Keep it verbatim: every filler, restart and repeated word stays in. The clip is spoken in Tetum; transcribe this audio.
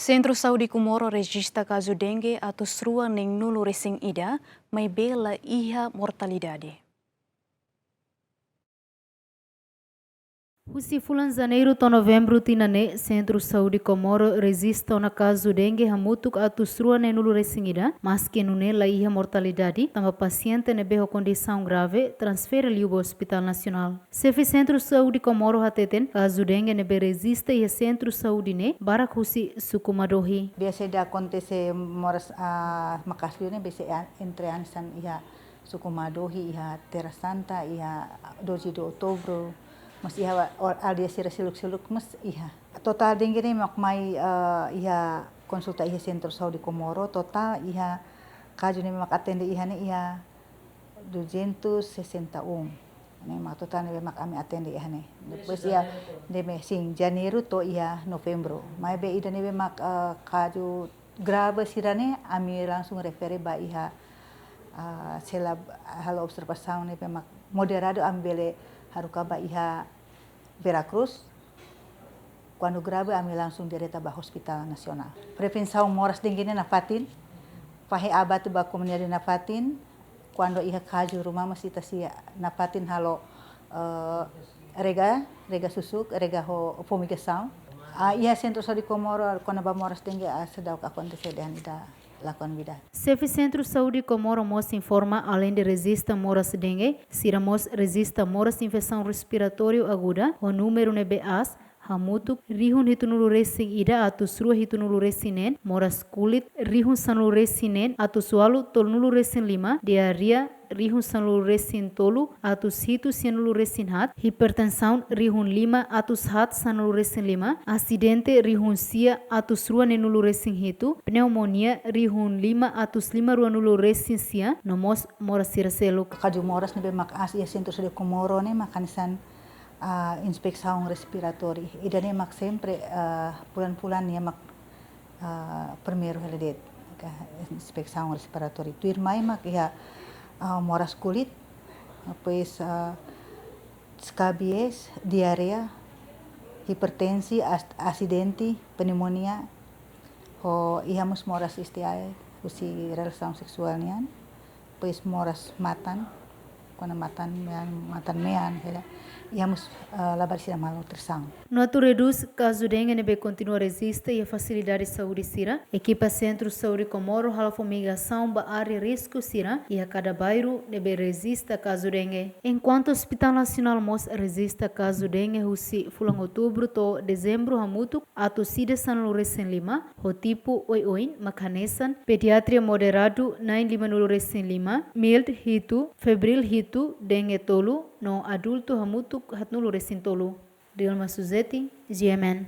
Sentru Saúde Comoro rejista kazu dengue atus rua neen-nulu resin ida, maibé la iha mortalidade. Husi fulan Janeiru to'o Novembru tinan ne'e, Sentru Saúde Comoro rejista ona kazu dengue hamutuk atus rua neen-nulu resin ida, maski nune'e la iha mortalidade, tanba pasiente ne'ebé ho kondisaun grave transfere liu ba Hospital Nasionál. Xefe Sentru Saúde Comoro hateten, kazu dengue ne'ebé rejista iha sentru saúde ne'e barak husi suku Madohi. Biasa ida akontese moras, ah, maka'as liu ne'e biasa, ah, entre hanesan iha suku Madohi, iha Terra Santa, iha doze de Outubro, mós iha o-, aldeia sira seluk-seluk mós iha. Totál dengue ne'e mak mai, eh, iha konsulta iha Sentru Saúde Comoro, totál iha kazu ne'e mak atende iha ne'e iha duzentos e sessenta e um. Ne'e mak totál ne'ebé mak ami atende iha ne'e. Depois iha, ne'ebé, sin, Janeiru to'o iha Novembru. Maibé ida ne'ebé mak, eh, kazu grave sira-ne'e ami langsung refere ba iha, ah, sela halo observasaun ne'ebé mak moderadu ami bele haruka ba iha Vera Cruz. Kuandu grave ami langsung direta ba Hospital Nasionál. Prevensaun moras dengue ne'e nafatin, fahe abate ba komunidade nafatin, kuandu iha kazu ruma mós ita sei nafatin halo, eh, rega, rega susuk, rega ho fumigasaun. Ah, iha Sentru Saúde Comoro, kona-ba moras dengue, ah, seidauk akontese dehan ida lakuan vida. Xefe Sentru Saúde Comoro mós informa, aleinde rejista moras dengue, sira mós rejista moras infesaun respiratóriu aguda, ho númeru ne'ebé aas, hamutuk rihun hitunulu resin ida atus rua hitunulu resin neen, moras kulit rihun sanulu resin neen atus ualu tolunulu resin lima, diarreia rihun sanulu resin tolu atus hitu sianulu resin haat, hipertensaun rihun lima atus haat sanulu resin lima, asidente rihun sia atus rua neenulu resin hitu, pneumonia rihun lima atus lima ruanulu resin sia, no mós moras sira seluk. Kazu moras ne'ebé mak aas iha Sentru Saúde Comoro ne'e mak hanesan, ah, inspesaun respiratóriu. Ida ne'e mak sempre, ah, fulan-fulan ne'e mak, ah, primeiru hela de'it, ka, inspesaun respiratóriu. Tuirmai mak iha, ah, moras kulit, depois, ah, skabies, diarreia, hipertensi, as-, asidente, pneumonia, ho iha mós moras S T I, husi relasaun seksuál nian, depois moras matan, kona matan-mean, matan-mean, hela. Iha mós, eh, labarik sira malnutrisaun. No atu redús kazu dengue ne'ebé kontinua rejista iha fasilidade saúde sira, ekipa Sentru Saúde Comoro halo fumigasaun ba área risku sira iha kada bairru ne'ebé rejista kazu dengue. Enkuantu Hospital Nasionál mós rejista kazu dengue husi fulan Outubru to'o Dezembru hamutuk atus ida sanulu resin lima, ho tipu oioin mak hanesan, pediatria moderadu na'in limanulu resin lima, mild hitu, febril hitu, dengue tolu, no adultu hamutuk haatnulu resin tolu. Dilma Suzeti, G M N.